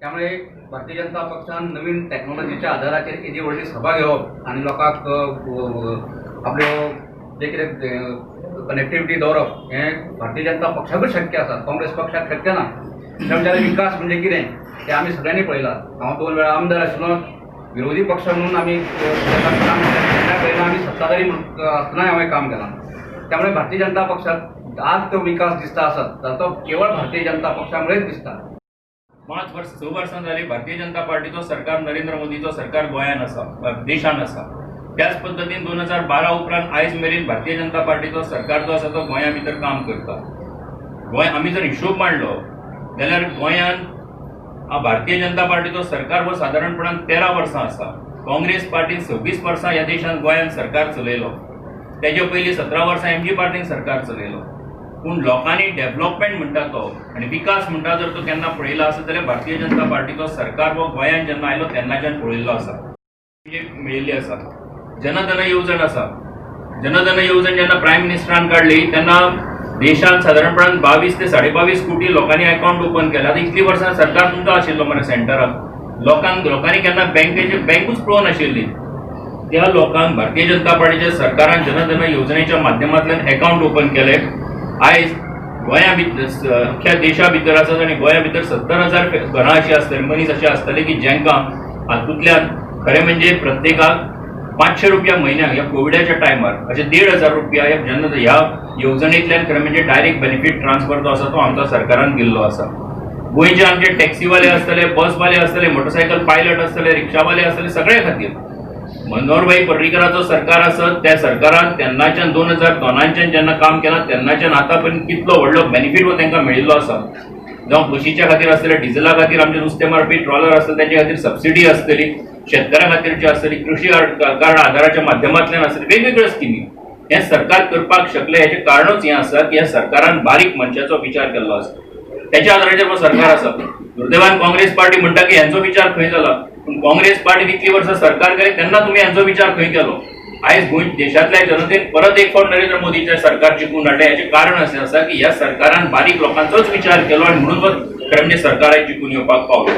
त्यामुळे भारतीय जनता पक्षान नवीन टॅक्नॉलॉजीच्या आधाराचेर येदी व्हडली सभा घेवप आनी लोकांक आपल्यो जे कितें कनेक्टिविटी दवरप हें भारतीय जनता पक्षाकूच शक्य आसा, काँग्रेस पक्षाक शक्य ना. म्हणजे विकास म्हणजे कितें तें आमी सगळ्यांनी पळयलां. हांव 2 वेळा आमदार आशिल्लो, विरोधी पक्ष म्हणून आमी काम केलें, आमी सत्ताधारी म्हणून आसतनाय हांवें काम केलां. त्यामुळे भारतीय जनता पक्षात आज तो विकास दिसता आसत तर तो केवळ भारतीय जनता पक्षामुळेच दिसता. 5 वर्स 6 वर्सां जाली भारतीय जनता पार्टीचो सरकार, नरेंद्र मोदीचो सरकार गोंयान आसा, देशान आसा. त्याच पद्दतीन 2012 उपरांत आयज मेरेन भारतीय जनता पार्टीचो सरकार जो आसा तो गोंया भितर काम करता. गोंय आमी जर हिशोब मांडलो जाल्यार गोंयान भारतीय जनता पार्टीचो सरकार हो सादारणपणान 13 वर्सां आसा. काँग्रेस पार्टीन 26 वर्सां ह्या देशान गोंयान सरकार चलयलो, तेजे पयलीं 17 वर्सां एमजी पार्टीन सरकार चलयलो. पूण लोकांनी डेव्हलपमेंट म्हणटा तो आनी विकास म्हणटा जर तो केन्ना पळयला आसत जाल्यार भारतीय जनता पार्टीचो सरकार हो गोंयान जेन्ना आयलो तेन्नाच्यान पळयल्लो आसा, मेळिल्ली आसा. जनधन येवजण आसा. जनधन येवजण जेन्ना प्रायम मिनिस्टरान काडली तेन्ना देशांत सादारणपणान 22 ते 22.5 कोटी लोकांनी अकावंट ओपन केला. आतां इतलीं वर्सां सरकार तुमचो आशिल्लो मरे सेंटराक, लोकांनी केन्ना बँकेचे बँकूच पळोवन आशिल्ली. त्या लोकांक भारतीय जनता पार्टीच्या सरकारान जनधन येवजणेच्या माध्यमांतल्यान अकावंट ओपन केले. आयज गोंया भितर, अख्ख्या देशा भितर आसात आनी गोंया भितर 70,000 घरां अशीं आसतली, मनीस अशे आसतले की जांकां हातूंतल्यान खरें म्हणजे प्रत्येकाक 500 रुपया म्हयन्याक ह्या कोविडाच्या टायमार अशे 1,500 रुपया ह्या जन ह्या येवजणेंतल्यान खरें म्हणजे डायरेक्ट बेनिफीट ट्रान्सफर जो आसा तो आमकां सरकारान दिल्लो आसा. गोंयचे आमचे टॅक्सीवाले आसतले, बसवाले आसतले, मोटरसायकल पायलट आसतले, रिक्षावाले आसतले, सगळे खातीर मनोहरभाई पर्रीकराचो सरकार आसत त्या सरकारान तेन्नाच्यान 2002 जेन्ना काम केलां तेन्नाच्यान आतां पर्यंत कितलो व्हडलो बेनिफीट हो तांकां मेळिल्लो आसा. जावं बशीच्या खातीर आसतले, डिझला खातीर आमचे नुस्तें मारपी ट्रॉलर आसतले तेंचे खातीर सबसिडी आसतली, शेतकारां खातीरची आसतली, कृशी कार्ड आधाराच्या माध्यमांतल्यान आसतली, वेगवेगळ्यो स्किमी हें सरकार करपाक शकलें. हेचें कारणूच हें आसा की ह्या सरकारान बारीक मनशाचो विचार केल्लो आसा, तेच्या आधाराचेर हो सरकार आसा. दुर्दैवान काँग्रेस पार्टी म्हणटा की हेंचो विचार खंय जाला, पूण काँग्रेस पार्टीन इतलीं वर्सां सरकार केलें तेन्ना तुमी हेंचो विचार खंय केलो? आयज गोंय देशांतल्या जनतेन परत एक फावट नरेंद्र मोदीचें सरकार जिखून हाडलें. हेचें कारण अशें आसा की ह्या सरकारान बारीक लोकांचोच विचार केलो आनी म्हणून खरें म्हणजे सरकार आयज जिखून येवपाक पावलें.